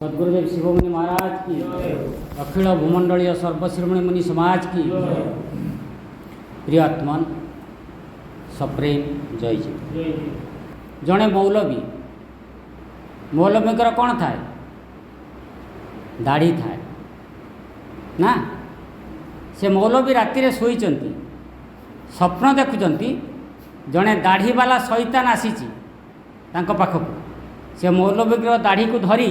सद्गुरुदेव शिवमुनि महाराज की, अखिल भूमंडलीय सर्वश्रोमणी मुनि समाज की। प्रिय आत्मन, सप्रेम जय जय। ଜଣେ ମୌଲବୀ, ମୌଲବୀଙ୍କର କ'ଣ ଥାଏ? ଦାଢ଼ି ଥାଏ ନା? ସେ ମୌଲବୀ ରାତିରେ ଶୋଇଛନ୍ତି, ସ୍ୱପ୍ନ ଦେଖୁଛନ୍ତି ଜଣେ ଦାଢ଼ିବାଲା ଶୈତାନ ଆସିଛି ତାଙ୍କ ପାଖକୁ। ସେ ମୌଲବୀଙ୍କର ଦାଢ଼ିକୁ ଧରି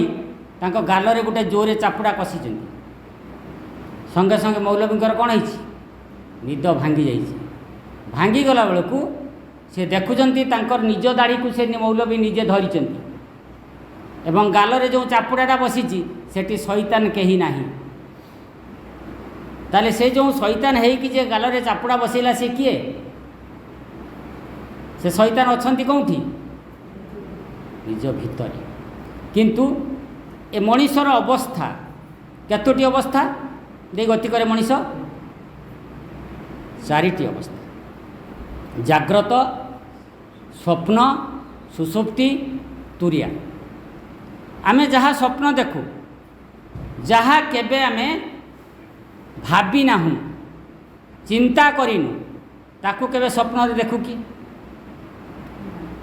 ତାଙ୍କ ଗାଲରେ ଗୋଟେ ଜୋରରେ ଚାପୁଡ଼ା କଷିଛନ୍ତି। ସଙ୍ଗେ ସଙ୍ଗେ ମୌଲବୀଙ୍କର କ'ଣ ହେଇଛି? ନିଦ ଭାଙ୍ଗି ଯାଇଛି। ଭାଙ୍ଗିଗଲା ବେଳକୁ ସେ ଦେଖୁଛନ୍ତି ତାଙ୍କର ନିଜ ଦାଢ଼ିକୁ ସେ ମୌଲବୀ ନିଜେ ଧରିଛନ୍ତି ଏବଂ ଗାଲରେ ଯେଉଁ ଚାପୁଡ଼ାଟା ବସିଛି, ସେଠି ଶୈତାନ କେହି ନାହିଁ। ତାହେଲେ ସେ ଯେଉଁ ଶୈତାନ ହେଇକି ଯେ ଗାଲରେ ଚାପୁଡ଼ା ବସେଇଲା, ସେ କିଏ? ସେ ଶୈତାନ ଅଛନ୍ତି କେଉଁଠି? ନିଜ ଭିତରେ। କିନ୍ତୁ ଏ ମଣିଷର ଅବସ୍ଥା, କେତୋଟି ଅବସ୍ଥା ଦେଇ ଗତି କରେ ମଣିଷ? ଚାରିଟି ଅବସ୍ଥା: ଜାଗ୍ରତ, ସ୍ୱପ୍ନ, ସୁଷୁପ୍ତି, ତୁରିଆ। ଆମେ ଯାହା ସ୍ୱପ୍ନ ଦେଖୁ, ଯାହା କେବେ ଆମେ ଭାବି ନାହୁଁ, ଚିନ୍ତା କରିନୁ, ତାକୁ କେବେ ସ୍ୱପ୍ନରେ ଦେଖୁ କି?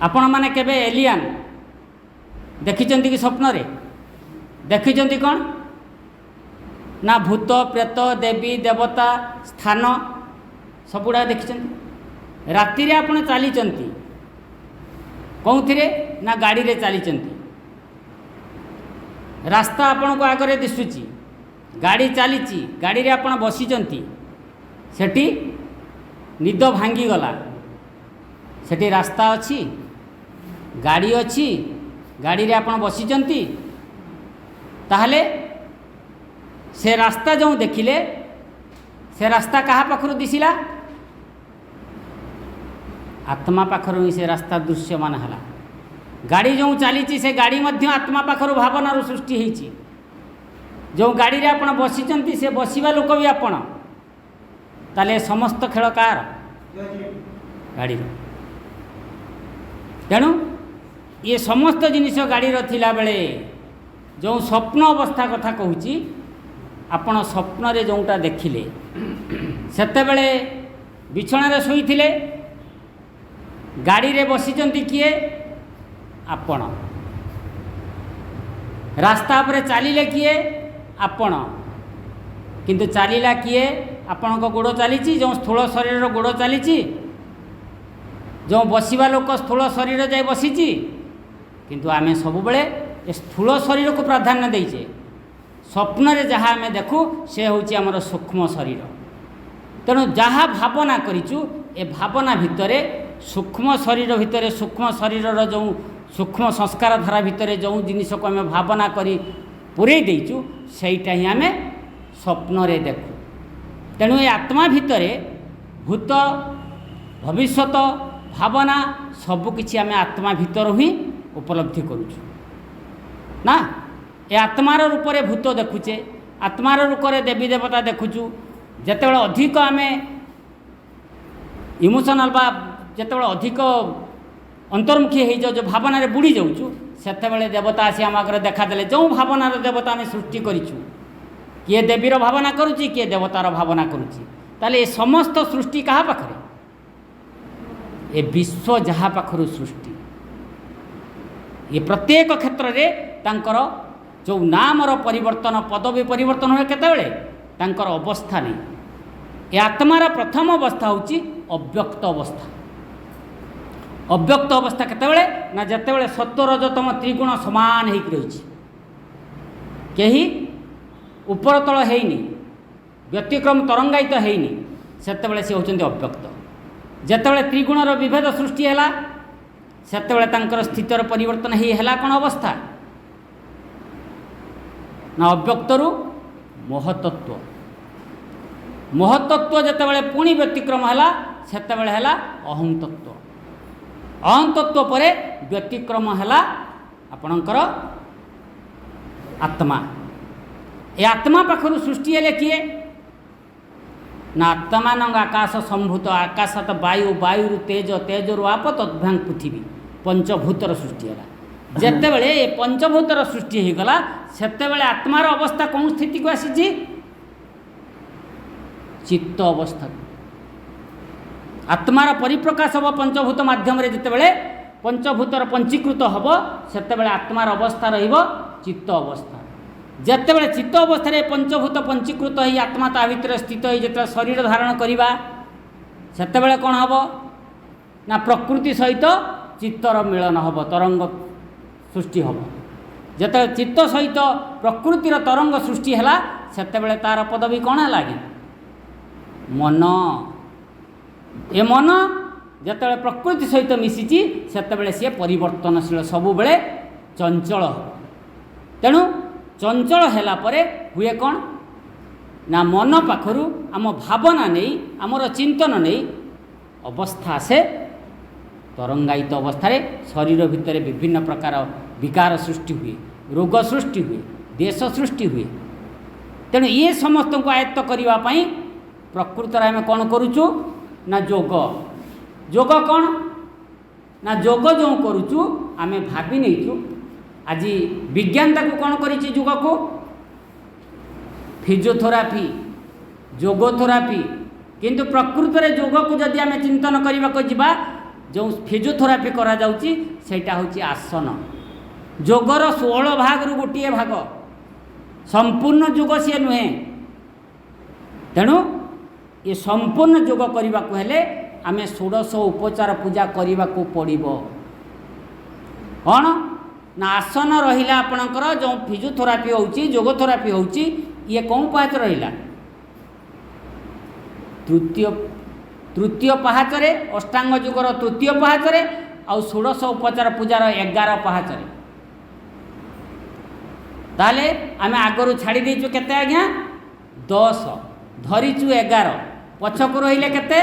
ଆପଣମାନେ କେବେ ଏଲିଆନ୍ ଦେଖିଛନ୍ତି କି ସ୍ୱପ୍ନରେ? ଦେଖିଛନ୍ତି କ'ଣ ନା ଭୂତ, ପ୍ରେତ, ଦେବୀ ଦେବତା, ସ୍ଥାନ ସବୁଗୁଡ଼ାକ ଦେଖିଛନ୍ତି। ରାତିରେ ଆପଣ ଚାଲିଛନ୍ତି, କେଉଁଥିରେ ନା ଗାଡ଼ିରେ ଚାଲିଛନ୍ତି। ରାସ୍ତା ଆପଣଙ୍କୁ ଆଗରେ ଦିଶୁଛି, ଗାଡ଼ି ଚାଲିଛି, ଗାଡ଼ିରେ ଆପଣ ବସିଛନ୍ତି। ସେଠି ନିଦ ଭାଙ୍ଗିଗଲା। ସେଠି ରାସ୍ତା ଅଛି, ଗାଡ଼ି ଅଛି, ଗାଡ଼ିରେ ଆପଣ ବସିଛନ୍ତି। ତାହେଲେ ସେ ରାସ୍ତା ଯେଉଁ ଦେଖିଲେ, ସେ ରାସ୍ତା କାହା ପାଖରୁ ଦିଶିଲା? ଆତ୍ମା ପାଖରୁ ହିଁ ସେ ରାସ୍ତା ଦୃଶ୍ୟମାନ ହେଲା। ଗାଡ଼ି ଯେଉଁ ଚାଲିଛି, ସେ ଗାଡ଼ି ମଧ୍ୟ ଆତ୍ମା ପାଖରୁ, ଭାବନାରୁ ସୃଷ୍ଟି ହେଇଛି। ଯେଉଁ ଗାଡ଼ିରେ ଆପଣ ବସିଛନ୍ତି, ସେ ବସିବା ଲୋକ ବି ଆପଣ। ତାହେଲେ ସମସ୍ତ ଖେଳ କାହାର? ଗାଡ଼ିର। ତେଣୁ ଇଏ ସମସ୍ତ ଜିନିଷ ଗାଡ଼ିର ଥିଲାବେଳେ ଯେଉଁ ସ୍ୱପ୍ନ ଅବସ୍ଥା କଥା କହୁଛି, ଆପଣ ସ୍ୱପ୍ନରେ ଯେଉଁଟା ଦେଖିଲେ, ସେତେବେଳେ ବିଛଣାରେ ଶୋଇଥିଲେ, ଗାଡ଼ିରେ ବସିଛନ୍ତି କିଏ? ଆପଣ। ରାସ୍ତା ଉପରେ ଚାଲିଲେ କିଏ? ଆପଣ। କିନ୍ତୁ ଚାଲିଲା କିଏ? ଆପଣଙ୍କ ଗୋଡ଼ ଚାଲିଛି, ଯେଉଁ ସ୍ଥୂଳ ଶରୀରର ଗୋଡ଼ ଚାଲିଛି, ଯେଉଁ ବସିବା ଲୋକ ସ୍ଥୂଳ ଶରୀର ଯାଇ ବସିଛି। କିନ୍ତୁ ଆମେ ସବୁବେଳେ ଏ ସ୍ଥୂଳ ଶରୀରକୁ ପ୍ରାଧାନ୍ୟ ଦେଇଛେ। ସ୍ୱପ୍ନରେ ଯାହା ଆମେ ଦେଖୁ, ସେ ହେଉଛି ଆମର ସୂକ୍ଷ୍ମ ଶରୀର। ତେଣୁ ଯାହା ଭାବନା କରିଛୁ, ଏ ଭାବନା ଭିତରେ, ସୂକ୍ଷ୍ମ ଶରୀର ଭିତରେ, ସୂକ୍ଷ୍ମ ଶରୀରର ଯେଉଁ ସୂକ୍ଷ୍ମ ସଂସ୍କାର ଧାରା ଭିତରେ ଯେଉଁ ଜିନିଷକୁ ଆମେ ଭାବନା କରି ପୂରେଇ ଦେଇଛୁ, ସେଇଟା ହିଁ ଆମେ ସ୍ୱପ୍ନରେ ଦେଖୁ। ତେଣୁ ଏ ଆତ୍ମା ଭିତରେ ଭୂତ, ଭବିଷ୍ୟତ, ଭାବନା ସବୁକିଛି ଆମେ ଆତ୍ମା ଭିତରୁ ହିଁ ଉପଲବ୍ଧି କରୁଛୁ ନା? ଏ ଆତ୍ମାର ରୂପରେ ଭୂତ ଦେଖୁଛେ, ଆତ୍ମାର ରୂପରେ ଦେବୀ ଦେବତା ଦେଖୁଛୁ। ଯେତେବେଳେ ଅଧିକ ଆମେ ଇମୋସନାଲ୍ ବା ଯେତେବେଳେ ଅଧିକ ଅନ୍ତର୍ମୁଖୀ ହେଇଯାଉଛୁ, ଭାବନାରେ ବୁଡ଼ି ଯାଉଛୁ, ସେତେବେଳେ ଦେବତା ଆସି ଆମ ଆଗରେ ଦେଖାଦେଲେ। ଯେଉଁ ଭାବନାର ଦେବତା ଆମେ ସୃଷ୍ଟି କରିଛୁ, କିଏ ଦେବୀର ଭାବନା କରୁଛି, କିଏ ଦେବତାର ଭାବନା କରୁଛି। ତାହେଲେ ଏ ସମସ୍ତ ସୃଷ୍ଟି କାହା ପାଖରେ? ଏ ବିଶ୍ୱ ଯାହା ପାଖରୁ ସୃଷ୍ଟି, ଏ ପ୍ରତ୍ୟେକ କ୍ଷେତ୍ରରେ ତାଙ୍କର ଯେଉଁ ନାମର ପରିବର୍ତ୍ତନ, ପଦବୀ ପରିବର୍ତ୍ତନ ହୁଏ କେତେବେଳେ? ତାଙ୍କର ଅବସ୍ଥା ନେଇ। ଏ ଆତ୍ମାର ପ୍ରଥମ ଅବସ୍ଥା ହେଉଛି ଅବ୍ୟକ୍ତ ଅବସ୍ଥା। ଅବ୍ୟକ୍ତ ଅବସ୍ଥା କେତେବେଳେ ନା ଯେତେବେଳେ ସତ୍ୱ, ରଜତମ ତ୍ରିଗୁଣ ସମାନ ହେଇକି ରହିଛି, କେହି ଉପର ତଳ ହେଇନି, ବ୍ୟତିକ୍ରମ ତରଙ୍ଗାୟିତ ହେଇନି, ସେତେବେଳେ ସେ ହେଉଛନ୍ତି ଅବ୍ୟକ୍ତ। ଯେତେବେଳେ ତ୍ରିଗୁଣର ବିଭେଦ ସୃଷ୍ଟି ହେଲା, ସେତେବେଳେ ତାଙ୍କର ସ୍ଥିତିର ପରିବର୍ତ୍ତନ ହେଇ ହେଲା କ'ଣ ଅବସ୍ଥା ନା ଅବ୍ୟକ୍ତରୁ ମହତତ୍ଵ। ମହତତ୍ଵ ଯେତେବେଳେ ପୁଣି ବ୍ୟତିକ୍ରମ ହେଲା, ସେତେବେଳେ ହେଲା ଅହଂ ତତ୍ତ୍ୱ। ଅହଂ ତତ୍ତ୍ୱ ପରେ ବ୍ୟତିକ୍ରମ ହେଲା ଆପଣଙ୍କର ଆତ୍ମା। ଏ ଆତ୍ମା ପାଖରୁ ସୃଷ୍ଟି ହେଲେ କିଏ ନା ଆତ୍ମାନଂ ଆକାଶ ସମ୍ଭୂତ, ଆକାଶାତ ବାୟୁ, ବାୟୁରୁ ତେଜ, ତେଜରୁ ଆପ, ତଦ୍ଭ୍ୟାଂ ପୃଥିବୀ, ପଞ୍ଚଭୂତର ସୃଷ୍ଟି ହେଲା। ଯେତେବେଳେ ଏ ପଞ୍ଚଭୂତର ସୃଷ୍ଟି ହୋଇଗଲା, ସେତେବେଳେ ଆତ୍ମାର ଅବସ୍ଥା କେଉଁ ସ୍ଥିତିକୁ ଆସିଛି? ଚିତ୍ତ ଅବସ୍ଥାକୁ। ଆତ୍ମାର ପରିପ୍ରକାଶ ହେବ ପଞ୍ଚଭୂତ ମାଧ୍ୟମରେ। ଯେତେବେଳେ ପଞ୍ଚଭୂତର ପଞ୍ଚୀକୃତ ହେବ, ସେତେବେଳେ ଆତ୍ମାର ଅବସ୍ଥା ରହିବ ଚିତ୍ତ ଅବସ୍ଥା। ଯେତେବେଳେ ଚିତ୍ତ ଅବସ୍ଥାରେ ପଞ୍ଚଭୂତ ପଞ୍ଚୀକୃତ ହେଇ ଆତ୍ମା ତା ଭିତରେ ସ୍ଥିତ ହେଇ ଯେତେବେଳେ ଶରୀର ଧାରଣ କରିବା, ସେତେବେଳେ କ'ଣ ହେବ ନା ପ୍ରକୃତି ସହିତ ଚିତ୍ତର ମିଳନ ହେବ, ତରଙ୍ଗ ସୃଷ୍ଟି ହେବ। ଯେତେବେଳେ ଚିତ୍ତ ସହିତ ପ୍ରକୃତିର ତରଙ୍ଗ ସୃଷ୍ଟି ହେଲା, ସେତେବେଳେ ତା'ର ପଦବୀ କ'ଣ ହେଲା ଆଜ୍ଞା? ମନ। ଏ ମନ ଯେତେବେଳେ ପ୍ରକୃତି ସହିତ ମିଶିଛି, ସେତେବେଳେ ସିଏ ପରିବର୍ତ୍ତନଶୀଳ, ସବୁବେଳେ ଚଞ୍ଚଳ ହେବ। ତେଣୁ ଚଞ୍ଚଳ ହେଲା ପରେ ହୁଏ କ'ଣ ନା ମନ ପାଖରୁ ଆମ ଭାବନା ନେଇ, ଆମର ଚିନ୍ତନ ନେଇ ଅବସ୍ଥା ଆସେ ତରଙ୍ଗାୟିତ ଅବସ୍ଥାରେ। ଶରୀର ଭିତରେ ବିଭିନ୍ନ ପ୍ରକାର ବିକାର ସୃଷ୍ଟି ହୁଏ, ରୋଗ ସୃଷ୍ଟି ହୁଏ, ଦେଶ ସୃଷ୍ଟି ହୁଏ। ତେଣୁ ଇଏ ସମସ୍ତଙ୍କୁ ଆୟତ୍ତ କରିବା ପାଇଁ ପ୍ରକୃତରେ ଆମେ କ'ଣ କରୁଛୁ ନା ଯୋଗ। ଯୋଗ କ'ଣ ନା ଯୋଗ ଯେଉଁ କରୁଛୁ, ଆମେ ଭାବି ନେଇଛୁ। ଆଜି ବିଜ୍ଞାନ ତାକୁ କ'ଣ କରିଛି ଯୋଗକୁ? ଫିଜିଓଥେରାପି, ଯୋଗୋଥେରାପି। କିନ୍ତୁ ପ୍ରକୃତରେ ଯୋଗକୁ ଯଦି ଆମେ ଚିନ୍ତନ କରିବାକୁ ଯିବା, ଯେଉଁ ଫିଜିଓଥେରାପି କରାଯାଉଛି ସେଇଟା ହେଉଛି ଆସନ। ଯୋଗର 16 ଭାଗରୁ ଗୋଟିଏ ଭାଗ, ସମ୍ପୂର୍ଣ୍ଣ ଯୋଗ ସିଏ ନୁହେଁ। ତେଣୁ ଏ ସମ୍ପୂର୍ଣ୍ଣ ଯୋଗ କରିବାକୁ ହେଲେ ଆମେ ଷୋଡ଼ଶ ଉପଚାର ପୂଜା କରିବାକୁ ପଡ଼ିବ। କ'ଣ ନା ଆସନ ରହିଲା ଆପଣଙ୍କର, ଯେଉଁ ଫିଜିଓଥେରାପି ହେଉଛି, ଯୋଗଥେରାପି ହେଉଛି, ଇଏ କେଉଁ ପାହାଚ ରହିଲା? ତୃତୀୟ ପାହାଚରେ, ଅଷ୍ଟାଙ୍ଗ ଯୁଗର ତୃତୀୟ ପାହାଚରେ, ଆଉ ଷୋଡ଼ଶ ଉପଚାର ପୂଜାର 11 ପାହାଚରେ। ତାହେଲେ ଆମେ ଆଗରୁ ଛାଡ଼ି ଦେଇଛୁ କେତେ ଆଜ୍ଞା? 10, ଧରିଛୁ 11, ପଛକୁ ରହିଲେ କେତେ?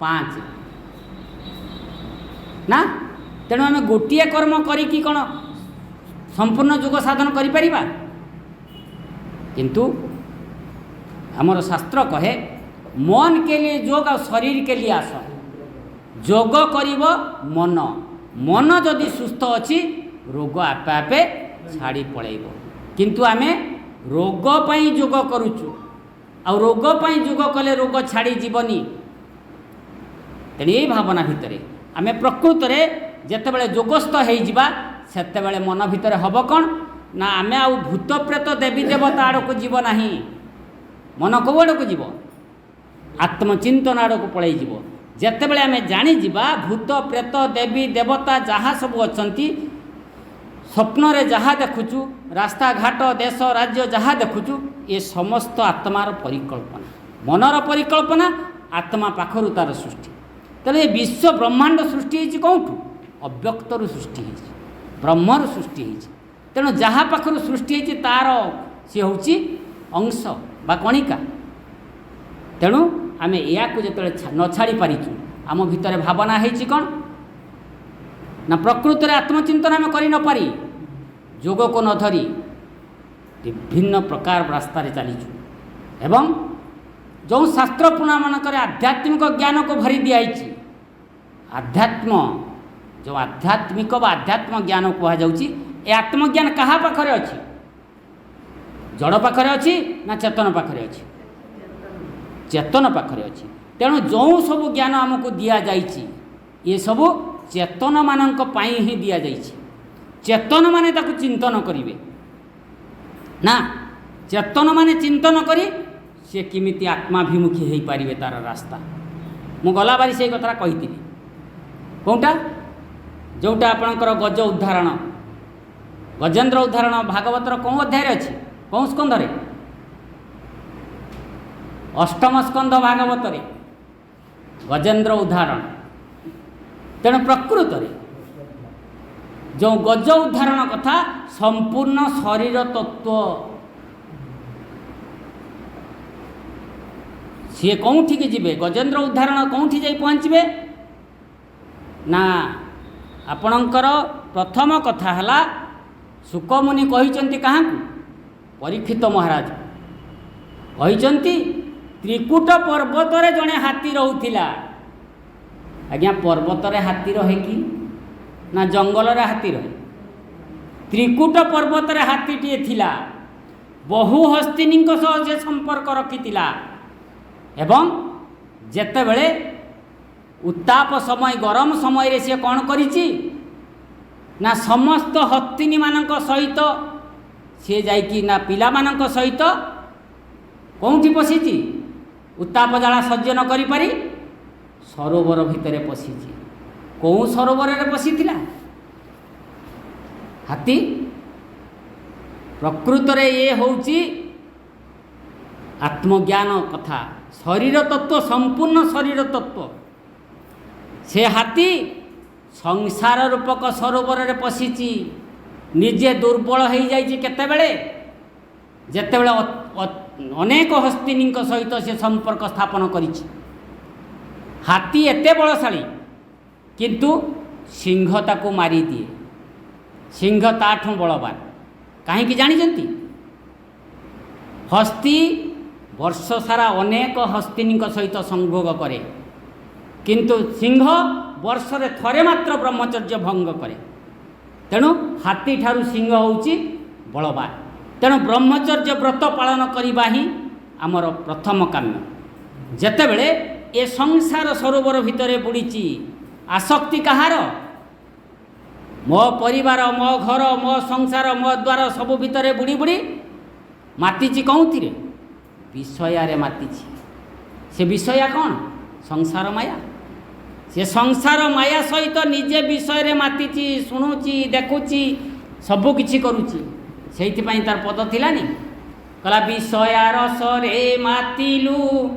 5 ନା? ତେଣୁ ଆମେ ଗୋଟିଏ କର୍ମ କରିକି କ'ଣ ସମ୍ପୂର୍ଣ୍ଣ ଯୋଗ ସାଧନ କରିପାରିବା? କିନ୍ତୁ ଆମର ଶାସ୍ତ୍ର କହେ, ମନ କେ ଲିଏ ଯୋଗ ଆଉ ଶରୀର କେ ଲିଏ ଆସନ। ଯୋଗ କରିବ ମନ, ମନ ଯଦି ସୁସ୍ଥ ଅଛି ରୋଗ ଆପେ ଆପେ ଛାଡ଼ି ପଳାଇବ। କିନ୍ତୁ ଆମେ ରୋଗ ପାଇଁ ଯୋଗ କରୁଛୁ, ଆଉ ରୋଗ ପାଇଁ ଯୋଗ କଲେ ରୋଗ ଛାଡ଼ିଯିବନି। ତେଣୁ ଏଇ ଭାବନା ଭିତରେ ଆମେ ପ୍ରକୃତରେ ଯେତେବେଳେ ଯୋଗସ୍ଥ ହେଇଯିବା, ସେତେବେଳେ ମନ ଭିତରେ ହେବ କ'ଣ ନା ଆମେ ଆଉ ଭୂତ ପ୍ରେତ ଦେବୀ ଦେବତା ଆଡ଼କୁ ଯିବ ନାହିଁ। ମନ କେଉଁ ଆଡ଼କୁ ଯିବ? ଆତ୍ମଚିନ୍ତନ ଆଡ଼କୁ ପଳାଇଯିବ। ଯେତେବେଳେ ଆମେ ଜାଣିଯିବା ଭୂତ ପ୍ରେତ ଦେବୀ ଦେବତା ଯାହା ସବୁ ଅଛନ୍ତି, ସ୍ୱପ୍ନରେ ଯାହା ଦେଖୁଛୁ, ରାସ୍ତାଘାଟ ଦେଶ ରାଜ୍ୟ ଯାହା ଦେଖୁଛୁ, ଏ ସମସ୍ତ ଆତ୍ମାର ପରିକଳ୍ପନା, ମନର ପରିକଳ୍ପନା, ଆତ୍ମା ପାଖରୁ ତା'ର ସୃଷ୍ଟି। ତେଣୁ ଏ ବିଶ୍ୱ ବ୍ରହ୍ମାଣ୍ଡ ସୃଷ୍ଟି ହେଇଛି କେଉଁଠୁ? ଅବ୍ୟକ୍ତରୁ ସୃଷ୍ଟି ହେଇଛି, ବ୍ରହ୍ମରୁ ସୃଷ୍ଟି ହେଇଛି। ତେଣୁ ଯାହା ପାଖରୁ ସୃଷ୍ଟି ହେଇଛି ତା'ର ସିଏ ହେଉଛି ଅଂଶ ବା କଣିକା। ତେଣୁ ଆମେ ଏହାକୁ ଯେତେବେଳେ ନ ଛାଡ଼ି ପାରିଛୁ, ଆମ ଭିତରେ ଭାବନା ହେଇଛି କ'ଣ ନା ପ୍ରକୃତରେ ଆତ୍ମଚିନ୍ତନ ଆମେ କରି ନପାରି, ଯୋଗକୁ ନ ଧରି ବିଭିନ୍ନ ପ୍ରକାର ରାସ୍ତାରେ ଚାଲିଛୁ। ଏବଂ ଯେଉଁ ଶାସ୍ତ୍ର ପୁରାଣମାନଙ୍କରେ ଆଧ୍ୟାତ୍ମିକ ଜ୍ଞାନକୁ ଭରି ଦିଆହେଇଛି, ଆଧ୍ୟାତ୍ମ ଯେଉଁ ଆଧ୍ୟାତ୍ମିକ ବା ଆଧ୍ୟାତ୍ମ ଜ୍ଞାନ କୁହାଯାଉଛି, ଏ ଆତ୍ମଜ୍ଞାନ କାହା ପାଖରେ ଅଛି? ଜଡ଼ ପାଖରେ ଅଛି ନା ଚେତନ ପାଖରେ ଅଛି? ଚେତନ ପାଖରେ ଅଛି। ତେଣୁ ଯେଉଁ ସବୁ ଜ୍ଞାନ ଆମକୁ ଦିଆଯାଇଛି, ଏସବୁ ଚେତନମାନଙ୍କ ପାଇଁ ହିଁ ଦିଆଯାଇଛି। ଚେତନମାନେ ତାକୁ ଚିନ୍ତନ କରିବେ ନା, ଚେତନମାନେ ଚିନ୍ତନ କରି ସେ କେମିତି ଆତ୍ମାଭିମୁଖୀ ହେଇପାରିବେ ତା'ର ରାସ୍ତା। ମୁଁ ଗଲାବାରି ସେଇ କଥାଟା କହିଥିଲି, କେଉଁଟା? ଯେଉଁଟା ଆପଣଙ୍କର ଗଜ ଉଦ୍ଧାରଣ, ଗଜେନ୍ଦ୍ର ଉଦ୍ଧାରଣ ଭାଗବତର କେଉଁ ଅଧ୍ୟାୟରେ ଅଛି, କେଉଁ ସ୍କନ୍ଧରେ? ଅଷ୍ଟମ ସ୍କନ୍ଧ ଭାଗବତରେ ଗଜେନ୍ଦ୍ର ଉଦ୍ଧାରଣ। ତେଣୁ ପ୍ରକୃତରେ ଯେଉଁ ଗଜ ଉଦ୍ଧାରଣ କଥା ସମ୍ପୂର୍ଣ୍ଣ ଶରୀର ତତ୍ତ୍ୱ, ସିଏ କେଉଁଠିକି ଯିବେ? ଗଜେନ୍ଦ୍ର ଉଦ୍ଧାରଣ କେଉଁଠି ଯାଇ ପହଞ୍ଚିବେ ନା ଆପଣଙ୍କର ପ୍ରଥମ କଥା ହେଲା, ଶୁକମୁନି କହିଛନ୍ତି କାହାକୁ? ପରୀକ୍ଷିତ ମହାରାଜ କହିଛନ୍ତି, ତ୍ରିକୂଟ ପର୍ବତରେ ଜଣେ ହାତୀ ରହୁଥିଲା। ଆଜ୍ଞା, ପର୍ବତରେ ହାତୀ ରହେ କି ନା ଜଙ୍ଗଲରେ ହାତୀ ରହେ? ତ୍ରିକୂଟ ପର୍ବତରେ ହାତୀଟିଏ ଥିଲା, ବହୁ ହସ୍ତିନୀଙ୍କ ସହ ସେ ସମ୍ପର୍କ ରଖିଥିଲା ଏବଂ ଯେତେବେଳେ ଉତ୍ତାପ ସମୟ, ଗରମ ସମୟରେ ସିଏ କ'ଣ କରିଛି ନା ସମସ୍ତ ହସ୍ତିନୀମାନଙ୍କ ସହିତ ସିଏ ଯାଇକି ନା ପିଲାମାନଙ୍କ ସହିତ କେଉଁଠି ପଶିଛି? ଉତ୍ତାପ ଜ୍ୱାଳା ସହ୍ୟ ନ କରିପାରି ସରୋବର ଭିତରେ ପଶିଛି। କେଉଁ ସରୋବରରେ ପଶିଥିଲା ହାତୀ? ପ୍ରକୃତରେ ଏ ହେଉଛି ଆତ୍ମଜ୍ଞାନ କଥା, ଶରୀର ତତ୍ତ୍ୱ, ସମ୍ପୂର୍ଣ୍ଣ ଶରୀର ତତ୍ତ୍ୱ। ସେ ହାତୀ ସଂସାର ରୂପକ ସରୋବରରେ ପଶିଛି, ନିଜେ ଦୁର୍ବଳ ହେଇଯାଇଛି। କେତେବେଳେ? ଯେତେବେଳେ ଅନେକ ହସ୍ତିନୀଙ୍କ ସହିତ ସେ ସମ୍ପର୍କ ସ୍ଥାପନ କରିଛି। ହାତୀ ଏତେ ବଳଶାଳୀ, କିନ୍ତୁ ସିଂହ ତାକୁ ମାରିଦିଏ। ସିଂହ ତାଠୁ ବଳବାନ। କାହିଁକି ଜାଣିଛନ୍ତି? ହସ୍ତି ବର୍ଷ ସାରା ଅନେକ ହସ୍ତିନୀଙ୍କ ସହିତ ସଂଭୋଗ କରେ, କିନ୍ତୁ ସିଂହ ବର୍ଷରେ ଥରେ ମାତ୍ର ବ୍ରହ୍ମଚର୍ଯ୍ୟ ଭଙ୍ଗ କରେ। ତେଣୁ ହାତୀଠାରୁ ସିଂହ ହେଉଛି ବଳବାନ। ତେଣୁ ବ୍ରହ୍ମଚର୍ଯ୍ୟ ବ୍ରତ ପାଳନ କରିବା ହିଁ ଆମର ପ୍ରଥମ କାମ୍ୟ। ଯେତେବେଳେ ଏ ସଂସାର ସରୋବର ଭିତରେ ବୁଡ଼ିଛି, ଆସକ୍ତି କାହାର? ମୋ ପରିବାର, ମୋ ଘର, ମୋ ସଂସାର, ମୋ ଦ୍ୱାର ସବୁ ଭିତରେ ବୁଡ଼ି ବୁଡ଼ି ମାତିଛି। କେଉଁଥିରେ? ବିଷୟାରେ ମାତିଛି। ସେ ବିଷୟା କ'ଣ? ସଂସାର ମାୟା। ସେ ସଂସାର ମାୟା ସହିତ ନିଜେ ବିଷୟରେ ମାତିଛି, ଶୁଣୁଛି, ଦେଖୁଛି, ସବୁ କିଛି କରୁଛି। ସେଇଥିପାଇଁ ତାର ପଦ ଥିଲାନି, କହିଲା ବିଷୟା ରସରେ ମାତିଲୁ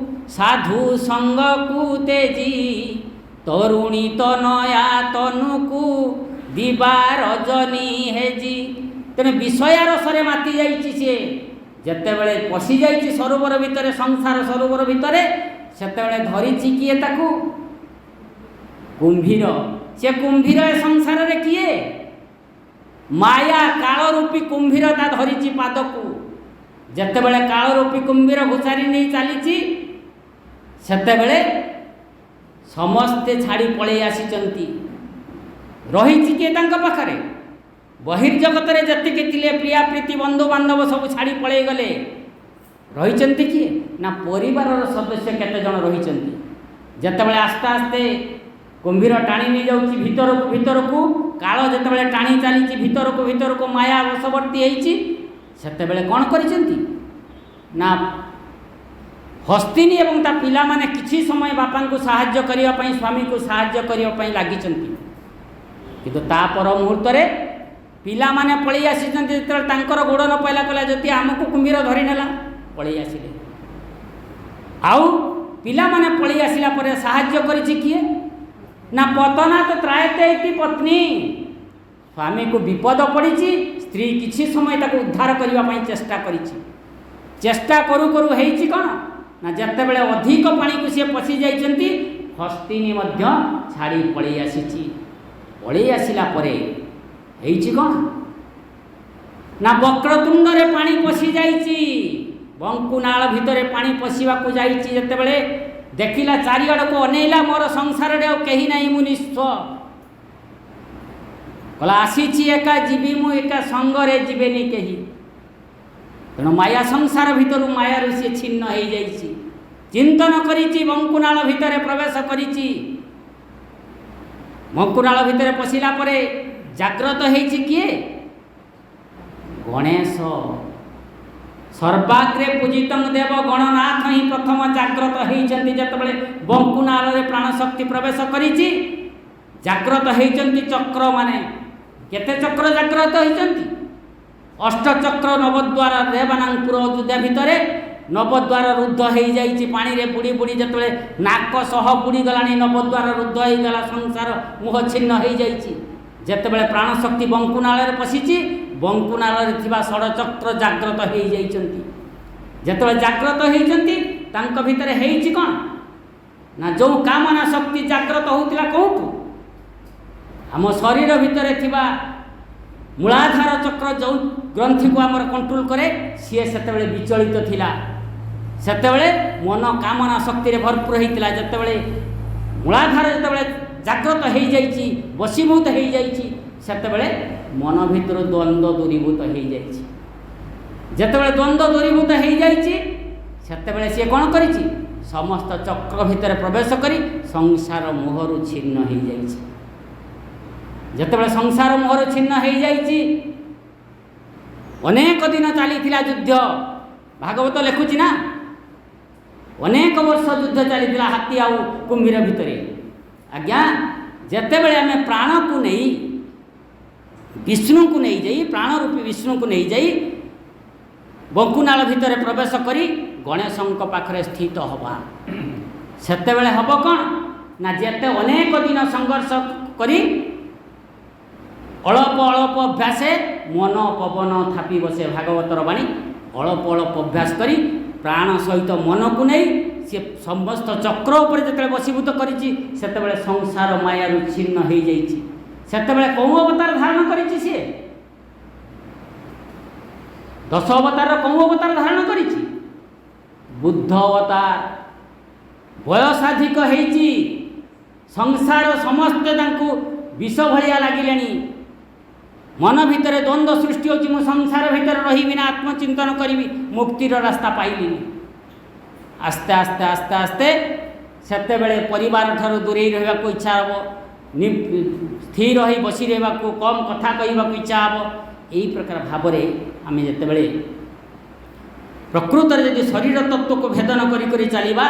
ସାଧୁ ସଙ୍ଗକୁ ତେଜି, ତରୁଣୀ ତନୟା ତନୁକୁ ଦିବା ରଜନୀ ହେଜି। ତେଣୁ ବିଷୟା ରସରେ ମାତି ଯାଇଛି ସିଏ। ଯେତେବେଳେ ପଶିଯାଇଛି ସରୋବର ଭିତରେ, ସଂସାର ସରୋବର ଭିତରେ, ସେତେବେଳେ ଧରିଛି କିଏ ତାକୁ? କୁମ୍ଭୀର। ସେ କୁମ୍ଭୀର ଏ ସଂସାରରେ କିଏ? ମାୟା କାଳରୂପୀ କୁମ୍ଭୀର ତା ଧରିଛି ପାଦକୁ। ଯେତେବେଳେ କାଳରୂପୀ କୁମ୍ଭୀର ଘୋଷାରି ନେଇ ଚାଲିଛି, ସେତେବେଳେ ସମସ୍ତେ ଛାଡ଼ି ପଳେଇ ଆସିଛନ୍ତି। ରହିଛି କିଏ ତାଙ୍କ ପାଖରେ? ବହିର୍ଜଗତରେ ଯେତିକି ଥିଲେ ପ୍ରିୟା ପ୍ରୀତି ବନ୍ଧୁବାନ୍ଧବ ସବୁ ଛାଡ଼ି ପଳେଇ ଗଲେ। ରହିଛନ୍ତି କିଏ? ନା ପରିବାରର ସଦସ୍ୟ କେତେ ଜଣ ରହିଛନ୍ତି। ଯେତେବେଳେ ଆସ୍ତେ ଆସ୍ତେ କୁମ୍ଭୀର ଟାଣି ନେଇଯାଉଛି ଭିତରକୁ ଭିତରକୁ, କାଳ ଯେତେବେଳେ ଟାଣି ଚାଲିଛି ଭିତରକୁ ଭିତରକୁ, ମାୟା ବଶବର୍ତ୍ତୀ ହେଇଛି, ସେତେବେଳେ କ'ଣ କରିଛନ୍ତି ନା ହସ୍ତିନୀ ଏବଂ ତା ପିଲାମାନେ କିଛି ସମୟ ବାପାଙ୍କୁ ସାହାଯ୍ୟ କରିବା ପାଇଁ, ସ୍ୱାମୀକୁ ସାହାଯ୍ୟ କରିବା ପାଇଁ ଲାଗିଛନ୍ତି। କିନ୍ତୁ ତା ପର ମୁହୂର୍ତ୍ତରେ ପିଲାମାନେ ପଳେଇ ଆସିଛନ୍ତି। ଯେତେବେଳେ ତାଙ୍କର ଗୋଡ଼ ନ ପାଇଲା, କହିଲା ଯଦି ଆମକୁ କୁମ୍ଭୀର ଧରିନେଲା, ପଳେଇ ଆସିଲେ। ଆଉ ପିଲାମାନେ ପଳେଇ ଆସିଲା ପରେ ସାହାଯ୍ୟ କରିଛି କିଏ? ନା ପତନାତ ତ୍ରାୟତେ ଇତି ପତ୍ନୀ। ସ୍ୱାମୀକୁ ବିପଦ ପଡ଼ିଛି, ସ୍ତ୍ରୀ କିଛି ସମୟ ତାକୁ ଉଦ୍ଧାର କରିବା ପାଇଁ ଚେଷ୍ଟା କରିଛି। ଚେଷ୍ଟା କରୁ କରୁ ହେଇଛି କ'ଣ ନା ଯେତେବେଳେ ଅଧିକ ପାଣିକୁ ସିଏ ପଶି ଯାଇଛନ୍ତି, ହସ୍ତିନୀ ମଧ୍ୟ ଛାଡ଼ି ପଳେଇ ଆସିଛି। ପଳେଇ ଆସିଲା ପରେ ହେଇଛି କ'ଣ ନା ବକ୍ରତୁଣ୍ଡରେ ପାଣି ପଶି ଯାଇଛି, ବଙ୍କୁନାଳ ଭିତରେ ପାଣି ପଶିବାକୁ ଯାଇଛି। ଯେତେବେଳେ ଦେଖିଲା, ଚାରିଆଡ଼କୁ ଅନେଇଲା, ମୋର ସଂସାରରେ ଆଉ କେହି ନାହିଁ, ମୁଁ ନିଃସ୍ୱ। କହିଲା ଆସିଛି ଏକା, ଯିବି ମୁଁ ଏକା, ସଙ୍ଗରେ ଯିବେନି କେହି। ତେଣୁ ମାୟା ସଂସାର ଭିତରୁ, ମାୟାରୁ ସିଏ ଛିନ୍ନ ହେଇଯାଇଛି। ଚିନ୍ତନ କରିଛି, ବଙ୍କୁନାଳ ଭିତରେ ପ୍ରବେଶ କରିଛି। ବଙ୍କୁନାଳ ଭିତରେ ପଶିଲା ପରେ ଜାଗ୍ରତ ହେଇଛି କିଏ? ଗଣେଶ। ସର୍ବାଗ୍ରେ ପୂଜିତଂ ଦେବ, ଗଣନାଥ ହିଁ ପ୍ରଥମ ଜାଗ୍ରତ ହେଇଛନ୍ତି। ଯେତେବେଳେ ବଙ୍କୁନାଳରେ ପ୍ରାଣଶକ୍ତି ପ୍ରବେଶ କରିଛି, ଜାଗ୍ରତ ହେଇଛନ୍ତି ଚକ୍ରମାନେ। କେତେ ଚକ୍ର ଜାଗ୍ରତ ହେଇଛନ୍ତି? ଅଷ୍ଟଚକ୍ର ନବଦ୍ୱାର ଦେବାନାଙ୍ଗପୁର ଅଯୋଧ୍ୟା ଭିତରେ ନବଦ୍ୱାର ରୁଦ୍ଧ ହେଇଯାଇଛି। ପାଣିରେ ବୁଡ଼ି ବୁଡ଼ି ଯେତେବେଳେ ନାକ ସହ ବୁଡ଼ିଗଲାଣି, ନବଦ୍ୱାର ରୁଦ୍ଧ ହେଇଗଲା, ସଂସାର ମୋହ ଛିନ୍ନ ହେଇଯାଇଛି। ଯେତେବେଳେ ପ୍ରାଣଶକ୍ତି ବଙ୍କୁନାଳରେ ପଶିଛି, ବଙ୍କୁନାଳରେ ଥିବା ଷଡ଼ଚକ୍ର ଜାଗ୍ରତ ହେଇଯାଇଛନ୍ତି। ଯେତେବେଳେ ଜାଗ୍ରତ ହେଇଛନ୍ତି, ତାଙ୍କ ଭିତରେ ହେଇଛି କ'ଣ ନା ଯେଉଁ କାମନା ଶକ୍ତି ଜାଗ୍ରତ ହେଉଥିଲା କେଉଁଠୁ? ଆମ ଶରୀର ଭିତରେ ଥିବା ମୂଳାଧାର ଚକ୍ର ଯେଉଁ ଗ୍ରନ୍ଥିକୁ ଆମର କଣ୍ଟ୍ରୋଲ କରେ, ସିଏ ସେତେବେଳେ ବିଚଳିତ ଥିଲା। ସେତେବେଳେ ମନ କାମନା ଶକ୍ତିରେ ଭରପୁର ହେଇଥିଲା। ଯେତେବେଳେ ମୂଳାଧାର ଯେତେବେଳେ ଜାଗ୍ରତ ହେଇଯାଇଛି, ବଶୀଭୂତ ହେଇଯାଇଛି, ସେତେବେଳେ ମନ ଭିତରୁ ଦ୍ୱନ୍ଦ୍ୱ ଦୂରୀଭୂତ ହେଇଯାଇଛି। ଯେତେବେଳେ ଦ୍ୱନ୍ଦ୍ୱ ଦୂରୀଭୂତ ହେଇଯାଇଛି, ସେତେବେଳେ ସିଏ କ'ଣ କରିଛି? ସମସ୍ତ ଚକ୍ର ଭିତରେ ପ୍ରବେଶ କରି ସଂସାର ମୋହରୁ ଛିନ୍ନ ହେଇଯାଇଛି। ଯେତେବେଳେ ସଂସାର ମୋହରୁ ଛିନ୍ନ ହେଇଯାଇଛି, ଅନେକ ଦିନ ଚାଲିଥିଲା ଯୁଦ୍ଧ। ଭାଗବତ ଲେଖୁଛି ନା, ଅନେକ ବର୍ଷ ଯୁଦ୍ଧ ଚାଲିଥିଲା ହାତୀ ଆଉ କୁମ୍ଭୀର ଭିତରେ। ଆଜ୍ଞା, ଯେତେବେଳେ ଆମେ ପ୍ରାଣକୁ ନେଇ ବିଷ୍ଣୁଙ୍କୁ ନେଇଯାଇ, ପ୍ରାଣରୂପୀ ବିଷ୍ଣୁଙ୍କୁ ନେଇଯାଇ ବଙ୍କୁନାଳ ଭିତରେ ପ୍ରବେଶ କରି ଗଣେଶଙ୍କ ପାଖରେ ସ୍ଥିତ ହେବା, ସେତେବେଳେ ହେବ କ'ଣ ନା, ଯେତେ ଅନେକ ଦିନ ସଂଘର୍ଷ କରି ଅଳ୍ପ ଅଳ୍ପ ଅଭ୍ୟାସେ ମନ ପବନ ଥାପି ବସେ, ଭାଗବତର ବାଣୀ। ଅଳ୍ପ ଅଳ୍ପ ଅଭ୍ୟାସ କରି ପ୍ରାଣ ସହିତ ମନକୁ ନେଇ ସିଏ ସମସ୍ତ ଚକ୍ର ଉପରେ ଯେତେବେଳେ ବଶୀଭୂତ କରିଛି, ସେତେବେଳେ ସଂସାର ମାୟାରୁ ଛିନ୍ନ ହେଇଯାଇଛି। ସେତେବେଳେ କେଉଁ ଅବତାର ଧାରଣ କରିଛି ସିଏ? ଦଶ ଅବତାରର କେଉଁ ଅବତାର ଧାରଣ କରିଛି? ବୁଦ୍ଧ ଅବତାର। ବୟସାଧିକ ହେଇଛି, ସଂସାର ସମସ୍ତେ ତାଙ୍କୁ ବିଷ ଭଳିଆ ଲାଗିଲେଣି, ମନ ଭିତରେ ଦ୍ୱନ୍ଦ୍ୱ ସୃଷ୍ଟି ହେଉଛି, ମୁଁ ସଂସାର ଭିତରେ ରହିବି ନା ଆତ୍ମଚିନ୍ତନ କରିବି, ମୁକ୍ତିର ରାସ୍ତା ପାଇଲିନି। ଆସ୍ତେ ଆସ୍ତେ ଆସ୍ତେ ଆସ୍ତେ ସେତେବେଳେ ପରିବାର ଠାରୁ ଦୂରେଇ ରହିବାକୁ ଇଚ୍ଛା ହେବ, ସ୍ଥିର ହୋଇ ବସି ରହିବାକୁ, କମ୍ କଥା କହିବାକୁ ଇଚ୍ଛା ହେବ। ଏହି ପ୍ରକାର ଭାବରେ ଆମେ ଯେତେବେଳେ ପ୍ରକୃତରେ ଯଦି ଶରୀର ତତ୍ତ୍ୱକୁ ଭେଦନ କରି କରି ଚାଲିବା,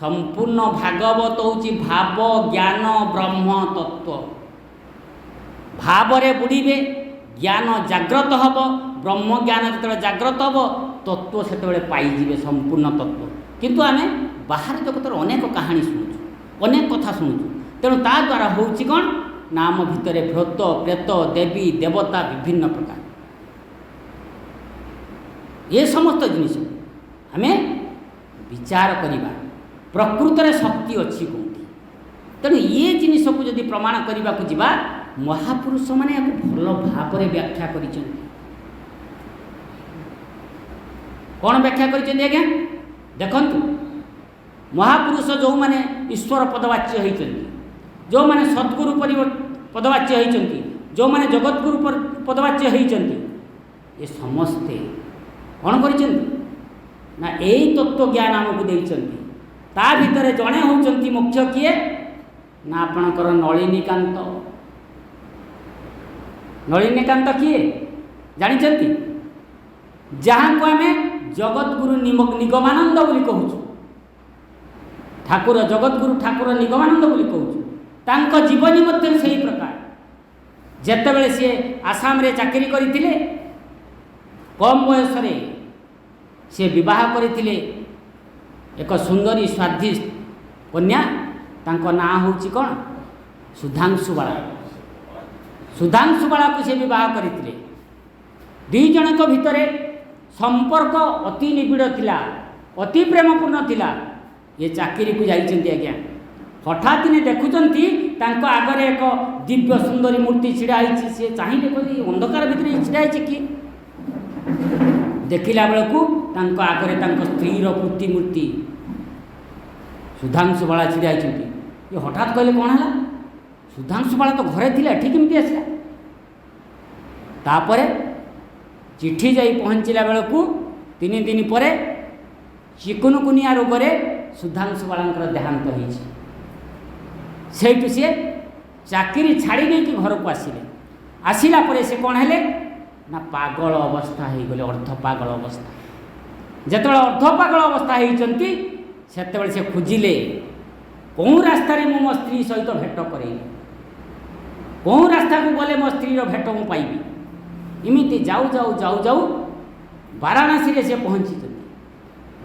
ସମ୍ପୂର୍ଣ୍ଣ ଭାଗବତ ହେଉଛି ଭାବ ଜ୍ଞାନ ବ୍ରହ୍ମ ତତ୍ତ୍ୱ। ଭାବରେ ବୁଡ଼ିବେ, ଜ୍ଞାନ ଜାଗ୍ରତ ହେବ। ବ୍ରହ୍ମଜ୍ଞାନ ଯେତେବେଳେ ଜାଗ୍ରତ ହେବ, ତତ୍ତ୍ୱ ସେତେବେଳେ ପାଇଯିବେ, ସମ୍ପୂର୍ଣ୍ଣ ତତ୍ତ୍ୱ। କିନ୍ତୁ ଆମେ ବାହାର ଜଗତର ଅନେକ କାହାଣୀ ଶୁଣୁଛୁ, ଅନେକ କଥା ଶୁଣୁଛୁ। ତେଣୁ ତା ଦ୍ୱାରା ହେଉଛି କ'ଣ ନା, ଆମ ଭିତରେ ଭୂତ ପ୍ରେତ ଦେବୀ ଦେବତା ବିଭିନ୍ନ ପ୍ରକାର ଏ ସମସ୍ତ ଜିନିଷ ଆମେ ବିଚାର କରିବା, ପ୍ରକୃତରେ ଶକ୍ତି ଅଛି କେଉଁଠି? ତେଣୁ ଇଏ ଜିନିଷକୁ ଯଦି ପ୍ରମାଣ କରିବାକୁ ଯିବା, ମହାପୁରୁଷମାନେ ଏହାକୁ ଭଲ ଭାବରେ ବ୍ୟାଖ୍ୟା କରିଛନ୍ତି। କ'ଣ ବ୍ୟାଖ୍ୟା କରିଛନ୍ତି ଆଜ୍ଞା? ଦେଖନ୍ତୁ, ମହାପୁରୁଷ ଯେଉଁମାନେ ଈଶ୍ୱର ପଦବାଚ୍ୟ ହୋଇଛନ୍ତି, ଯେଉଁମାନେ ସଦ୍ଗୁରୁ ପଦବାଚ୍ୟ ହୋଇଛନ୍ତି, ଯେଉଁମାନେ ଜଗଦ୍ଗୁରୁ ପଦବାଚ୍ୟ ହୋଇଛନ୍ତି, ଏ ସମସ୍ତେ କ'ଣ କରିଛନ୍ତି ନା, ଏଇ ତତ୍ତ୍ୱ ଜ୍ଞାନ ଆମକୁ ଦେଇଛନ୍ତି। ତା ଭିତରେ ଜଣେ ହେଉଛନ୍ତି ମୁଖ୍ୟ କିଏ ନା, ଆପଣଙ୍କର ନଳିନୀକାନ୍ତ। ନଳିନୀକାନ୍ତ କିଏ ଜାଣିଛନ୍ତି? ଯାହାଙ୍କୁ ଆମେ ଜଗଦ୍ଗୁରୁ ନିଗମାନନ୍ଦ ବୋଲି କହୁଛୁ, ଠାକୁର ଜଗଦ୍ଗୁରୁ ଠାକୁର ନିଗମାନନ୍ଦ ବୋଲି କହୁଛୁ। ତାଙ୍କ ଜୀବନୀ ମଧ୍ୟ ସେହି ପ୍ରକାର। ଯେତେବେଳେ ସିଏ ଆସାମରେ ଚାକିରି କରିଥିଲେ, କମ୍ ବୟସରେ ସେ ବିବାହ କରିଥିଲେ ଏକ ସୁନ୍ଦରୀ ସ୍ୱାଧୀ କନ୍ୟା। ତାଙ୍କ ନାଁ ହେଉଛି କ'ଣ? ସୁଧାଂଶୁବାଳା। ସୁଧାଂଶୁବାଳାକୁ ସେ ବିବାହ କରିଥିଲେ। ଦୁଇ ଜଣଙ୍କ ଭିତରେ ସମ୍ପର୍କ ଅତି ନିବିଡ଼ ଥିଲା, ଅତି ପ୍ରେମପୂର୍ଣ୍ଣ ଥିଲା। ଇଏ ଚାକିରିକୁ ଯାଇଛନ୍ତି ଆଜ୍ଞା, ହଠାତ୍ ଦିନେ ଦେଖୁଛନ୍ତି ତାଙ୍କ ଆଗରେ ଏକ ଦିବ୍ୟ ସୁନ୍ଦରୀ ମୂର୍ତ୍ତି ଛିଡ଼ା ହେଇଛି। ସିଏ ଚାହିଁଲେ, କହିଲେ, ଅନ୍ଧକାର ଭିତରେ ଛିଡ଼ା ହେଇଛି କି? ଦେଖିଲା ବେଳକୁ ତାଙ୍କ ଆଗରେ ତାଙ୍କ ସ୍ତ୍ରୀର ପ୍ରତିମୂର୍ତ୍ତି ସୁଧାଂଶୁବାଳା ଛିଡ଼ା ହେଇଛନ୍ତି। ଇଏ ହଠାତ୍ କହିଲେ, କ'ଣ ହେଲା? ସୁଧାଂଶୁବାଳା ତ ଘରେ ଥିଲା, ଏଠି କେମିତି ଆସିଲା? ତାପରେ ଚିଠି ଯାଇ ପହଞ୍ଚିଲା ବେଳକୁ 3 ଦିନ ପରେ ଚିକୁନୁକୁନିଆ ରୋଗରେ ସୁଧାଂଶୁବାଳାଙ୍କର ଦେହାନ୍ତ ହେଇଛି। ସେଇଠୁ ସିଏ ଚାକିରି ଛାଡ଼ି ଦେଇକି ଘରକୁ ଆସିଲେ। ଆସିଲା ପରେ ସେ କ'ଣ ହେଲେ ନା, ପାଗଳ ଅବସ୍ଥା ହେଇଗଲେ, ଅର୍ଦ୍ଧ ପାଗଳ ଅବସ୍ଥା। ଯେତେବେଳେ ଅର୍ଦ୍ଧ ପାଗଳ ଅବସ୍ଥା ହେଇଛନ୍ତି, ସେତେବେଳେ ସେ ଖୋଜିଲେ, କେଉଁ ରାସ୍ତାରେ ମୁଁ ମୋ ସ୍ତ୍ରୀ ସହିତ ଭେଟ କରେଇବି, କେଉଁ ରାସ୍ତାକୁ ଗଲେ ମୋ ସ୍ତ୍ରୀର ଭେଟ ମୁଁ ପାଇବି। ଏମିତି ଯାଉ ଯାଉ ଯାଉ ଯାଉ ବାରାଣାସୀରେ ସେ ପହଞ୍ଚିଛନ୍ତି।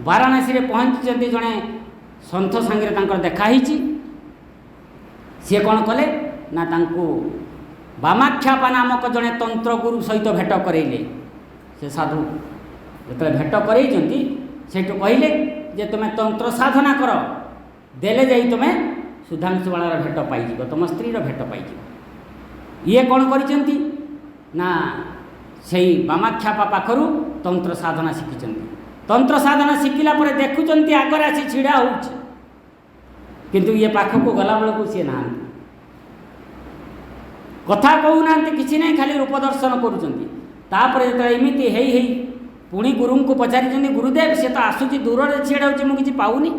ବାରାଣାସୀରେ ପହଞ୍ଚିଛନ୍ତି, ଜଣେ ସନ୍ଥ ସାଙ୍ଗରେ ତାଙ୍କର ଦେଖା ହେଇଛି। ସିଏ କ'ଣ କଲେ ନା, ତାଙ୍କୁ ବାମାକ୍ଷାପା ନାମକ ଜଣେ ତନ୍ତ୍ରଗୁରୁ ସହିତ ଭେଟ କରେଇଲେ। ସେ ସାଧୁ ଯେତେବେଳେ ଭେଟ କରେଇଛନ୍ତି, ସେଇଠୁ କହିଲେ ଯେ ତୁମେ ତନ୍ତ୍ର ସାଧନା କର, ଦେଲେ ଯାଇ ତୁମେ ସୁଧାଂଶୁବାଳାର ଭେଟ ପାଇଯିବ, ତୁମ ସ୍ତ୍ରୀର ଭେଟ ପାଇଯିବ। ଇଏ କ'ଣ କରିଛନ୍ତି ନା, ସେଇ ବାମାକ୍ଷାପା ପାଖରୁ ତନ୍ତ୍ର ସାଧନା ଶିଖିଛନ୍ତି। ତନ୍ତ୍ର ସାଧନା ଶିଖିଲା ପରେ ଦେଖୁଛନ୍ତି ଆଗରେ ଆସି ଛିଡ଼ା ହେଉଛି, କିନ୍ତୁ ଇଏ ପାଖକୁ ଗଲାବେଳକୁ ସିଏ ନାହାନ୍ତି। କଥା କହୁନାହାନ୍ତି, କିଛି ନାହିଁ, ଖାଲି ରୂପ ଦର୍ଶନ କରୁଛନ୍ତି। ତାପରେ ଯେତେବେଳେ ଏମିତି ହେଇ ହେଇ ପୁଣି ଗୁରୁଙ୍କୁ ପଚାରିଛନ୍ତି, ଗୁରୁଦେବ ସେ ତ ଆସୁଛି, ଦୂରରେ ଛିଡ଼ା ହେଉଛି, ମୁଁ କିଛି ପାଉନି।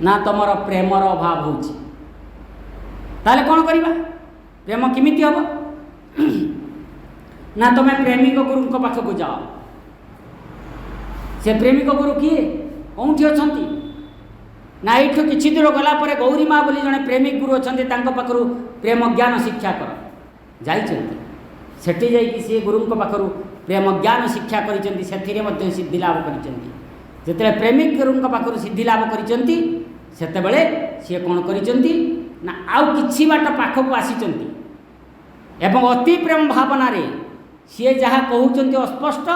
ନା, ତୁମର ପ୍ରେମର ଅଭାବ ହେଉଛି। ତାହେଲେ କ'ଣ କରିବା? ପ୍ରେମ କେମିତି ହେବ? ନା, ତୁମେ ପ୍ରେମିକ ଗୁରୁଙ୍କ ପାଖକୁ ଯାଅ। ସେ ପ୍ରେମିକ ଗୁରୁ କିଏ, କେଉଁଠି ଅଛନ୍ତି? ନା, ଏଇଠୁ କିଛି ଦୂର ଗଲା ପରେ ଗୌରୀ ମା ବୋଲି ଜଣେ ପ୍ରେମିକ ଗୁରୁ ଅଛନ୍ତି, ତାଙ୍କ ପାଖରୁ ପ୍ରେମ ଜ୍ଞାନ ଶିକ୍ଷା କର। ଯାଇଛନ୍ତି, ସେଠି ଯାଇକି ସିଏ ଗୁରୁଙ୍କ ପାଖରୁ ପ୍ରେମ ଜ୍ଞାନ ଶିକ୍ଷା କରିଛନ୍ତି, ସେଥିରେ ମଧ୍ୟ ସିଦ୍ଧି ଲାଭ କରିଛନ୍ତି। ଯେତେବେଳେ ପ୍ରେମିକ ଗୁରୁଙ୍କ ପାଖରୁ ସିଦ୍ଧି ଲାଭ କରିଛନ୍ତି, ସେତେବେଳେ ସିଏ କ'ଣ କରିଛନ୍ତି ନା, ଆଉ କିଛି ବାଟ ପାଖକୁ ଆସିଛନ୍ତି ଏବଂ ଅତି ପ୍ରେମ ଭାବନାରେ ସିଏ ଯାହା କହୁଛନ୍ତି ଅସ୍ପଷ୍ଟ,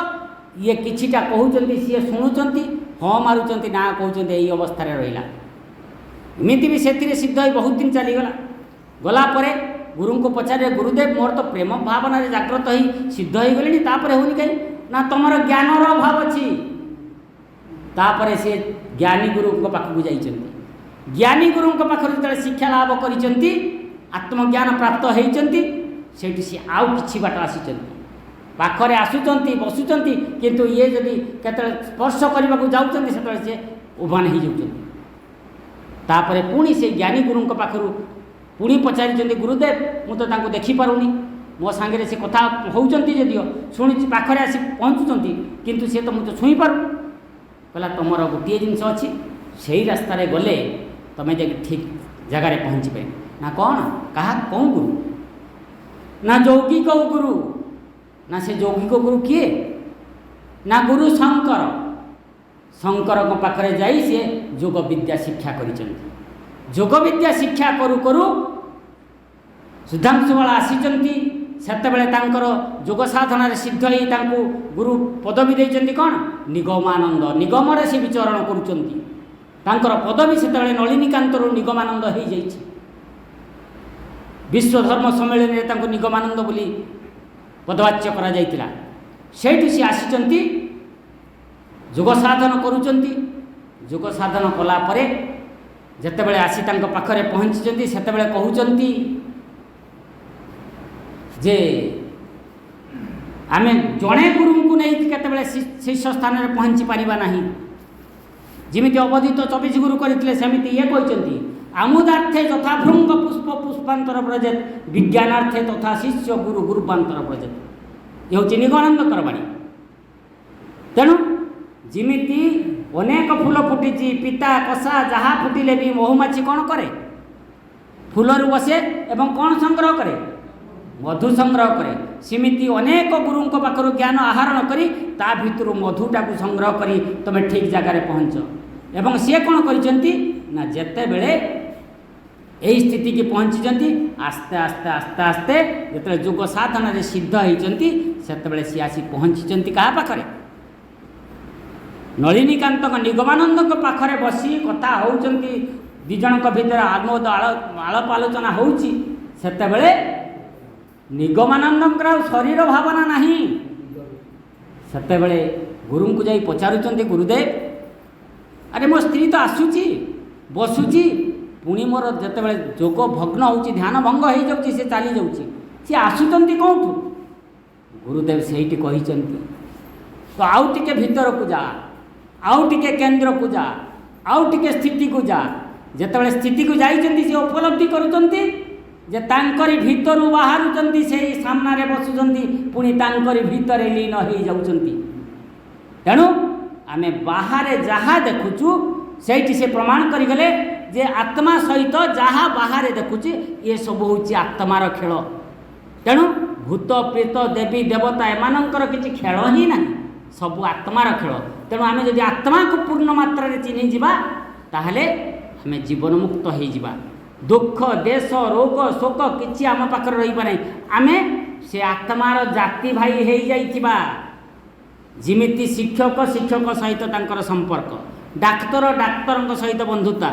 ଇଏ କିଛିଟା କହୁଛନ୍ତି, ସିଏ ଶୁଣୁଛନ୍ତି, ହଁ ମାରୁଛନ୍ତି, ନା କହୁଛନ୍ତି, ଏଇ ଅବସ୍ଥାରେ ରହିଲା। ଏମିତି ବି ସେଥିରେ ସିଦ୍ଧ ହୋଇ ବହୁତ ଦିନ ଚାଲିଗଲା। ଗଲା ପରେ ଗୁରୁଙ୍କୁ ପଚାରିଲେ, ଗୁରୁଦେବ, ମୋର ତ ପ୍ରେମ ଭାବନାରେ ଜାଗ୍ରତ ହୋଇ ସିଦ୍ଧ ହୋଇଗଲିଣି, ତାପରେ ହେଉନି କାହିଁ? ନା, ତୁମର ଜ୍ଞାନର ଅଭାବ ଅଛି। ତାପରେ ସେ ଜ୍ଞାନୀ ଗୁରୁଙ୍କ ପାଖକୁ ଯାଇଛନ୍ତି। ଜ୍ଞାନୀ ଗୁରୁଙ୍କ ପାଖରୁ ଯେତେବେଳେ ଶିକ୍ଷା ଲାଭ କରିଛନ୍ତି, ଆତ୍ମଜ୍ଞାନ ପ୍ରାପ୍ତ ହେଇଛନ୍ତି, ସେଇଠି ସିଏ ଆଉ କିଛି ବାଟ ଆସିଛନ୍ତି। ପାଖରେ ଆସୁଛନ୍ତି, ବସୁଛନ୍ତି, କିନ୍ତୁ ଇଏ ଯଦି କେତେବେଳେ ସ୍ପର୍ଶ କରିବାକୁ ଯାଉଛନ୍ତି, ସେତେବେଳେ ସିଏ ଉଭାନ ହେଇଯାଉଛନ୍ତି। ତାପରେ ପୁଣି ସେ ଜ୍ଞାନୀ ଗୁରୁଙ୍କ ପାଖରୁ ପୁଣି ପଚାରିଛନ୍ତି, ଗୁରୁଦେବ, ମୁଁ ତ ତାଙ୍କୁ ଦେଖିପାରୁନି, ମୋ ସାଙ୍ଗରେ ସେ କଥା ହେଉଛନ୍ତି ଯଦିଓ ଶୁଣିଛି, ପାଖରେ ଆସି ପହଞ୍ଚୁଛନ୍ତି, କିନ୍ତୁ ସେ ତ ମୁଁ ତ ଛୁଇଁ ପାରୁନି। କହିଲା, ତୁମର ଗୋଟିଏ ଜିନିଷ ଅଛି, ସେଇ ରାସ୍ତାରେ ଗଲେ ତୁମେ ଯାଇକି ଠିକ୍ ଜାଗାରେ ପହଞ୍ଚି ପାରିବ। ନା, କ'ଣ, କାହା, କେଉଁ ଗୁରୁ? ନା, ଯୌଗିକ ଗୁରୁ। ନା, ସେ ଯୌଗିକ ଗୁରୁ କିଏ? ନା, ଗୁରୁ ଶଙ୍କର। ଶଙ୍କରଙ୍କ ପାଖରେ ଯାଇ ସିଏ ଯୋଗ ବିଦ୍ୟା ଶିକ୍ଷା କରିଛନ୍ତି। ଯୋଗ ବିଦ୍ୟା ଶିକ୍ଷା କରୁ କରୁ ସୁଧାଂଶୁବାଳା ଆସିଛନ୍ତି। ସେତେବେଳେ ତାଙ୍କର ଯୋଗ ସାଧନାରେ ସିଦ୍ଧ ହେଇ ତାଙ୍କୁ ଗୁରୁ ପଦବୀ ଦେଇଛନ୍ତି କ'ଣ? ନିଗମାନନ୍ଦ। ନିଗମରେ ସେ ବିଚରଣ କରୁଛନ୍ତି। ତାଙ୍କର ପଦବୀ ସେତେବେଳେ ନଳିନୀକାନ୍ତରୁ ନିଗମାନନ୍ଦ ହେଇଯାଇଛି। ବିଶ୍ୱ ଧର୍ମ ସମ୍ମିଳନୀରେ ତାଙ୍କୁ ନିଗମାନନ୍ଦ ବୋଲି ପଦବାଚ୍ୟ କରାଯାଇଥିଲା। ସେଇଠୁ ସେ ଆସିଛନ୍ତି, ଯୋଗ ସାଧନ କରୁଛନ୍ତି। ଯୋଗ ସାଧନ କଲା ପରେ ଯେତେବେଳେ ଆସି ତାଙ୍କ ପାଖରେ ପହଞ୍ଚିଛନ୍ତି, ସେତେବେଳେ କହୁଛନ୍ତି ଯେ ଆମେ ଜଣେ ଗୁରୁଙ୍କୁ ନେଇକି କେତେବେଳେ ଶୀର୍ଷ ସ୍ଥାନରେ ପହଞ୍ଚି ପାରିବା ନାହିଁ। ଯେମିତି ଅବଧିତ 24 ଗୁରୁ କରିଥିଲେ, ସେମିତି ଇଏ କହିଛନ୍ତି, ଆମୋଦାର୍ଥେ ଯଥା ଭୃଙ୍ଗ ପୁଷ୍ପ ପୁଷ୍ପାନ୍ତର ବ୍ରଜେତ, ବିଜ୍ଞାନାର୍ଥେ ତଥା ଶିଷ୍ୟ ଗୁରୁ ଗୁରୁବାନ୍ତର ବ୍ରଜେତ। ଏ ହେଉଛି ନିଗମାନନ୍ଦଙ୍କର ବାଣୀ। ତେଣୁ ଯେମିତି ଅନେକ ଫୁଲ ଫୁଟିଛି, ପିତା କଷା ଯାହା ଫୁଟିଲେ ବି ମହୁମାଛି କ'ଣ କରେ? ଫୁଲରୁ ବସେ ଏବଂ କ'ଣ ସଂଗ୍ରହ କରେ? ମଧୁ ସଂଗ୍ରହ କରେ। ସେମିତି ଅନେକ ଗୁରୁଙ୍କ ପାଖରୁ ଜ୍ଞାନ ଆହରଣ କରି ତା ଭିତରୁ ମଧୁଟାକୁ ସଂଗ୍ରହ କରି ତୁମେ ଠିକ୍ ଜାଗାରେ ପହଞ୍ଚ। ଏବଂ ସିଏ କ'ଣ କରିଛନ୍ତି ନା, ଯେତେବେଳେ ଏହି ସ୍ଥିତିକି ପହଞ୍ଚିଛନ୍ତି, ଆସ୍ତେ ଆସ୍ତେ ଆସ୍ତେ ଆସ୍ତେ ଯେତେବେଳେ ଯୋଗ ସାଧନାରେ ସିଦ୍ଧ ହେଇଛନ୍ତି, ସେତେବେଳେ ସିଏ ଆସି ପହଞ୍ଚିଛନ୍ତି କାହା ପାଖରେ? ନଳିନୀକାନ୍ତଙ୍କ ନିଗମାନନ୍ଦଙ୍କ ପାଖରେ ବସି କଥା ହେଉଛନ୍ତି। ଦୁଇ ଜଣଙ୍କ ଭିତରେ ଆମୋଦ ଆଳପ ଆଲୋଚନା ହେଉଛି। ସେତେବେଳେ ନିଗମାନନ୍ଦଙ୍କର ଆଉ ଶରୀର ଭାବନା ନାହିଁ। ସେତେବେଳେ ଗୁରୁଙ୍କୁ ଯାଇ ପଚାରୁଛନ୍ତି, ଗୁରୁଦେବ, ଆରେ ମୋ ସ୍ତ୍ରୀ ତ ଆସୁଛି, ବସୁଛି, ପୁଣି ମୋର ଯେତେବେଳେ ଯୋଗ ଭଗ୍ନ ହେଉଛି, ଧ୍ୟାନ ଭଙ୍ଗ ହେଇଯାଉଛି, ସେ ଚାଲି ଯାଉଛି, ସିଏ ଆସୁଛନ୍ତି କେଉଁଠୁ? ଗୁରୁଦେବ ସେଇଠି କହିଛନ୍ତି, ତ ଆଉ ଟିକେ ଭିତରକୁ ଯା, ଆଉ ଟିକେ କେନ୍ଦ୍ରକୁ ଯା, ଆଉ ଟିକେ ସ୍ଥିତିକୁ ଯା। ଯେତେବେଳେ ସ୍ଥିତିକୁ ଯାଇଛନ୍ତି, ସେ ଉପଲବ୍ଧି କରୁଛନ୍ତି ଯେ ତାଙ୍କରି ଭିତରୁ ବାହାରୁଛନ୍ତି, ସେଇ ସାମ୍ନାରେ ବସୁଛନ୍ତି, ପୁଣି ତାଙ୍କରି ଭିତରେ ଲୀନ ହେଇଯାଉଛନ୍ତି। ତେଣୁ ଆମେ ବାହାରେ ଯାହା ଦେଖୁଛୁ, ସେଇଠି ସେ ପ୍ରମାଣ କରିଗଲେ ଯେ ଆତ୍ମା ସହିତ ଯାହା ବାହାରେ ଦେଖୁଛି, ଏସବୁ ହେଉଛି ଆତ୍ମାର ଖେଳ। ତେଣୁ ଭୂତ ପ୍ରେତ ଦେବୀ ଦେବତା ଏମାନଙ୍କର କିଛି ଖେଳ ହିଁ ନାହିଁ, ସବୁ ଆତ୍ମାର ଖେଳ। ତେଣୁ ଆମେ ଯଦି ଆତ୍ମାକୁ ପୂର୍ଣ୍ଣ ମାତ୍ରାରେ ଚିହ୍ନିଯିବା, ତାହେଲେ ଆମେ ଜୀବନମୁକ୍ତ ହେଇଯିବା। ଦୁଃଖ, ଦେଶ, ରୋଗ, ଶୋକ କିଛି ଆମ ପାଖରେ ରହିବ ନାହିଁ। ଆମେ ସେ ଆତ୍ମାର ଜାତି ଭାଇ ହେଇଯାଇଥିବା। ଯେମିତି ଶିକ୍ଷକ ଶିକ୍ଷକ ସହିତ ତାଙ୍କର ସମ୍ପର୍କ, ଡାକ୍ତର ଡାକ୍ତରଙ୍କ ସହିତ ବନ୍ଧୁତା,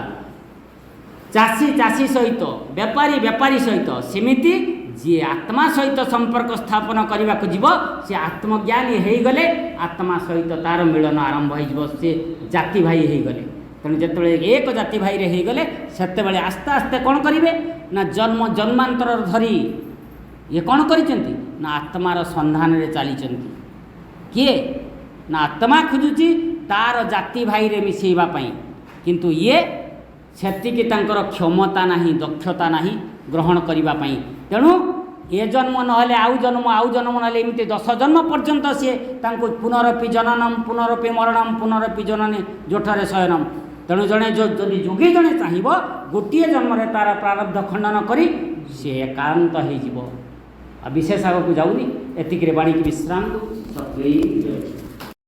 ଚାଷୀ ଚାଷୀ ସହିତ, ବେପାରୀ ବେପାରୀ ସହିତ, ସେମିତି ଯିଏ ଆତ୍ମା ସହିତ ସମ୍ପର୍କ ସ୍ଥାପନ କରିବାକୁ ଯିବ, ସେ ଆତ୍ମଜ୍ଞାନୀ ହେଇଗଲେ ଆତ୍ମା ସହିତ ତାର ମିଳନ ଆରମ୍ଭ ହେଇଯିବ। ସେ ଜାତି ଭାଇ ହେଇଗଲେ। ତେଣୁ ଯେତେବେଳେ ଏକ ଜାତି ଭାଇରେ ହେଇଗଲେ, ସେତେବେଳେ ଆସ୍ତେ ଆସ୍ତେ କ'ଣ କରିବେ ନା ଜନ୍ମ ଜନ୍ମାନ୍ତର ଧରି ଇଏ କ'ଣ କରିଛନ୍ତି ନା ଆତ୍ମାର ସନ୍ଧାନରେ ଚାଲିଛନ୍ତି। କିଏ ନା ଆତ୍ମା ଖୋଜୁଛି ତାର ଜାତି ଭାଇରେ ମିଶାଇବା ପାଇଁ, କିନ୍ତୁ ଇଏ ସେତିକି ତାଙ୍କର କ୍ଷମତା ନାହିଁ, ଦକ୍ଷତା ନାହିଁ ଗ୍ରହଣ କରିବା ପାଇଁ। ତେଣୁ ଏ ଜନ୍ମ ନହେଲେ ଆଉ ଜନ୍ମ, ଆଉ ଜନ୍ମ ନହେଲେ ଏମିତି 10 ଜନ୍ମ ପର୍ଯ୍ୟନ୍ତ ସିଏ ତାଙ୍କୁ ପୁନରପି ଜନନମ ପୁନରପି ମରଣମ ପୁନରପି ଜନନୀ ଜଠରେ ଶୟନମ। ତେଣୁ ଜଣେ ଯଦି ଯୋଗୀ ଜଣେ ଚାହିଁବ ଗୋଟିଏ ଜନ୍ମରେ ତାର ପ୍ରାରବ୍ଧ ଖଣ୍ଡନ କରି ସିଏ ଏକାନ୍ତ ହେଇଯିବ। ଆଉ ବିଶେଷ ଆଗକୁ ଯାଉନି, ଏତିକିରେ ବାଣୀକି ବିଶ୍ରାମ ଦେଉଛି।